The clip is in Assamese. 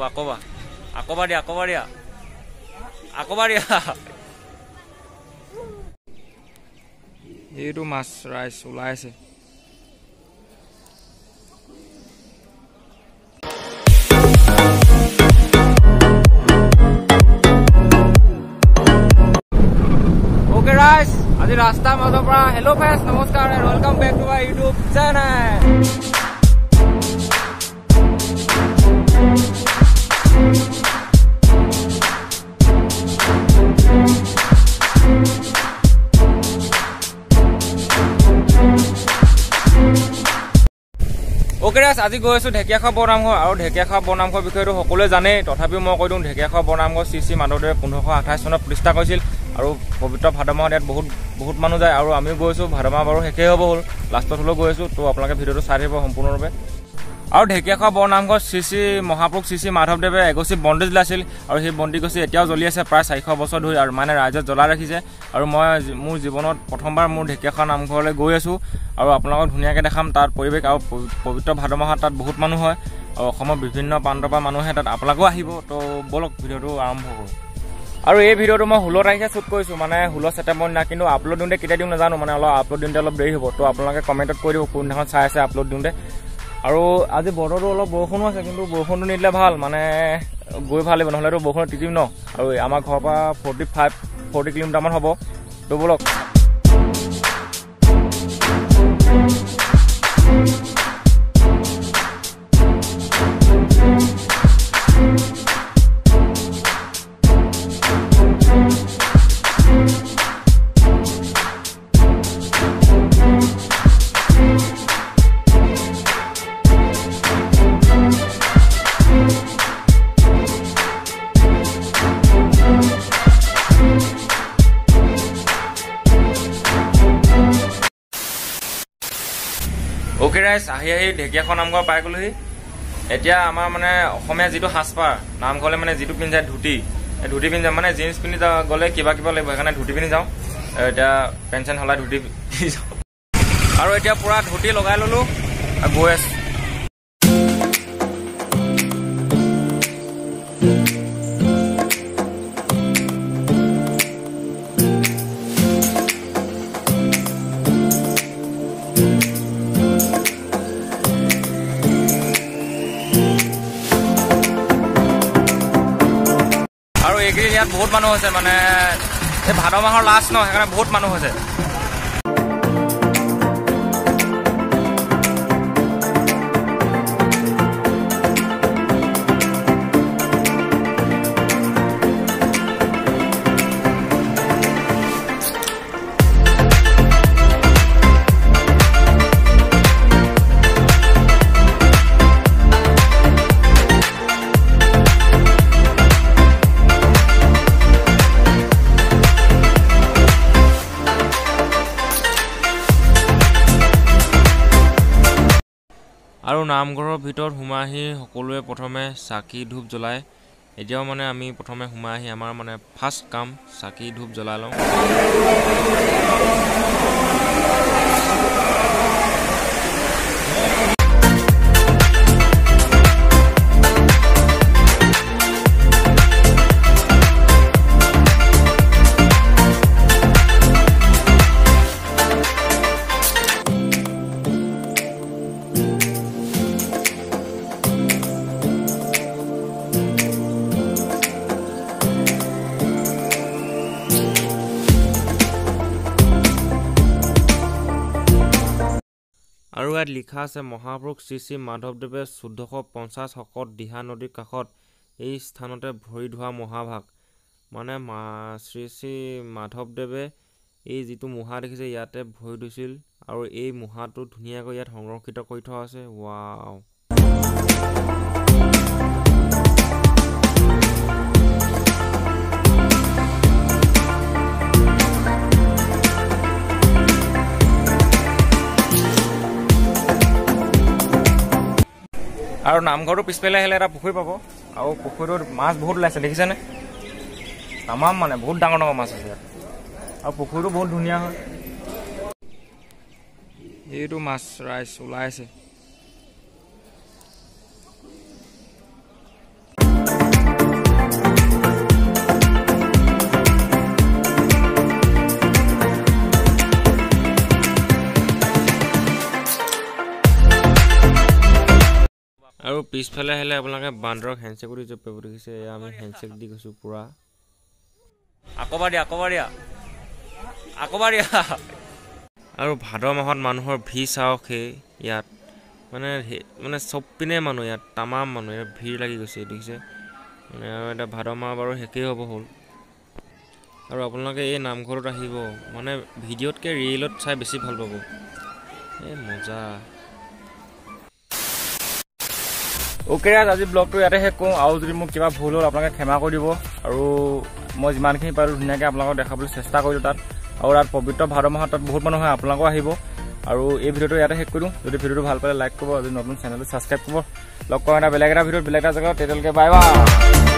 আকবা আকবা দিয়া, আকবা দিয়া, আকবা দিয়া। এইটো মাছ ৰাইজ ওলাই আছে। অ'কে ৰাইজ, আজি ৰাস্তাৰ মাজৰ পৰা হেল্ল' ফ্ৰেণ্ডছ, নমস্কাৰ and welcome back to my YouTube channel. Okay ৰাইজ, আজি গৈ আছোঁ ঢেকীয়াখোৱা বৰনামঘৰ। আৰু ঢেকীয়াখোৱা বৰনামঘৰ বিষয়েতো সকলোৱে জানেই, তথাপিও মই কৈ দিওঁ, ঢেকীয়াখোৱা বৰনামঘৰ শ্ৰী শ্ৰী মাধৱদেৱে 1528 চনত প্ৰতিষ্ঠা কৰিছিল। আৰু পবিত্ৰ ভাদ মাহত ইয়াত বহুত বহুত মানুহ যায় আৰু আমিও গৈছোঁ। ভাদ মাহ বাৰু শেষেই হ'ব হ'ল, লাষ্টত হ'লেও গৈ আছোঁ। তো আপোনালোকে ভিডিঅ'টো চাই থাকিব সম্পূৰ্ণৰূপে। আৰু ঢেকীয়াখোৱা বৰনামঘৰ শ্ৰী শ্ৰী মহাপুৰুষ শ্ৰী শ্ৰী মাধৱদেৱে এগছি বন্তি জ্বলাইছিল আৰু সেই বন্তিগছি এতিয়াও জ্বলি আছে প্ৰায় 400 বছৰ ধৰি, আৰু মানে ৰাইজে জ্বলাই ৰাখিছে। আৰু মই মোৰ জীৱনত প্ৰথমবাৰ মোৰ ঢেকীয়াখোৱা নামঘৰলৈ গৈ আছোঁ আৰু আপোনালোকক ধুনীয়াকৈ দেখাম তাৰ পৰিৱেশ। আৰু পবিত্ৰ ভাদ মাহত তাত বহুত মানুহ হয় আৰু অসমৰ বিভিন্ন প্ৰান্তৰ পৰা মানুহে তাত, আপোনালোকেও আহিব। তো ব'লক ভিডিঅ'টো আৰম্ভ কৰোঁ। আৰু এই ভিডিঅ'টো মই 16 তাৰিখে শ্বুট কৰিছোঁ, মানে 16 ছেপ্টেম্বৰ দিনা, কিন্তু আপলোড দিওঁতে কেতিয়া দিওঁ নাজানো, মানে অলপ আপলোড দিওঁতে অলপ দেৰি হ'ব। তো আপোনালোকে কমেণ্টত কৈ দিব কোনদিনাখন চাই আছে আপলোড দিওঁতে। আৰু আজি বতৰটো অলপ বৰষুণো আছে, কিন্তু বৰষুণটো নিদিলে ভাল, মানে গৈ ভাল লাগিব, নহ'লেতো বৰষুণত তিতিম ন। আৰু আমাৰ ঘৰৰ পৰা 45-40 কিলোমিটাৰমান হ'ব। তো ব'লক। অ'কে ৰাইজ, আহি আহি ঢেকীয়াখোৱা নামঘৰ পাই গ'লোহি। এতিয়া আমাৰ মানে অসমীয়া যিটো সাজপাৰ, নামঘৰলৈ মানে যিটো পিন্ধি যায় ধুতি, এই ধুতি পিন্ধি যাওঁ, মানে জিন্স পিন্ধি গ'লে কিবা কিবা লাগিব, সেইকাৰণে ধুতি পিন্ধি যাওঁ। এতিয়া পেণ্ট চেণ্ট সলাই ধুতি পিন্ধি যাওঁ। আৰু এতিয়া পূৰা ধুতি লগাই ল'লোঁ আৰু গৈ আছোঁ। আৰু এইকেইদিন ইয়াত বহুত মানুহ হৈছে, মানে এই ভাদ মাহৰ লাষ্ট ন, সেইকাৰণে বহুত মানুহ হৈছে। আৰু নামঘৰৰ ভিতৰত সোমাই আহি সকলোৱে প্ৰথমে চাকি ধূপ জ্বলায়। এতিয়াও মানে আমি প্ৰথমে সোমাই আহি আমাৰ মানে ফাৰ্ষ্ট কাম চাকি ধূপ জ্বলাই লওঁ। আৰু ইয়াত লিখা আছে, মহাপুৰুষ শ্ৰী শ্ৰী মাধৱদেৱে 1450 শকত দিহা নদীৰ কাষত এই স্থানতে ভৰি ধোৱা মহাভাগ। মানে শ্ৰী শ্ৰী মাধৱদেৱে এই যিটো মুহা দেখিছে ইয়াতে ভৰি ধুইছিল আৰু এই মুহাটো ধুনীয়াকৈ ইয়াত সংৰক্ষিত কৰি থোৱা আছে। ৱাও! আৰু নামঘৰটো পিছফালে আহিলে এটা পুখুৰী পাব, আৰু পুখুৰীটোত মাছ বহুত ওলাইছে, দেখিছেনে? তামাম মানে বহুত ডাঙৰ ডাঙৰ মাছ আছে ইয়াত। আৰু পুখুৰীটো বহুত ধুনীয়া হয়। এইটো মাছ ৰাইজ ওলাই আছে। পিছফালে আহিলে আপোনালোকে বান্দৰক হেণ্ডশ্বেকো দি যাব পাৰিব। দেখিছে, এয়া আমি হেণ্ডশ্বেক দি গৈছোঁ পূৰা। আকৌবাৰ দিয়া, আকৌবাৰ দিয়া, আকৌবাৰ দিয়া। আৰু ভাদ মাহত মানুহৰ ভিৰ চাওক, সেই ইয়াত মানে মানে চব পিনে মানুহ, ইয়াত তামাম মানুহ, ইয়াত ভিৰ লাগি গৈছে, দেখিছে। মানে আৰু এতিয়া ভাদ মাহ বাৰু শেষেই হ'ব হ'ল। আৰু আপোনালোকে এই নামঘৰত আহিব, মানে ভিডিঅ'তকৈ ৰিয়েলত চাই বেছি ভাল পাব। এই মজা। অ'কে ৰাজ, আজি ব্লগটো ইয়াতে শেষ কৰোঁ। আৰু যদি মোৰ কিবা ভুল হ'ল আপোনালোকে ক্ষমা কৰি দিব। আৰু মই যিমানখিনি পাৰোঁ ধুনীয়াকৈ আপোনালোকক দেখাবলৈ চেষ্টা কৰিলোঁ তাত। আৰু তাত পবিত্ৰ ভাদ মাহত তাত বহুত মানুহ হয়, আপোনালোকেও আহিব। আৰু এই ভিডিঅ'টো ইয়াতে শেষ কৰি দিওঁ। যদি ভিডিঅ'টো ভাল পালে লাইক কৰিব, যদি নতুন চেনেলটো ছাবস্ক্ৰাইব কৰিব। লগ কৰোঁ এটা বেলেগ এটা ভিডিঅ'ত, বেলেগ এটা জেগাত। তেতিয়ালৈকে বাই বাই।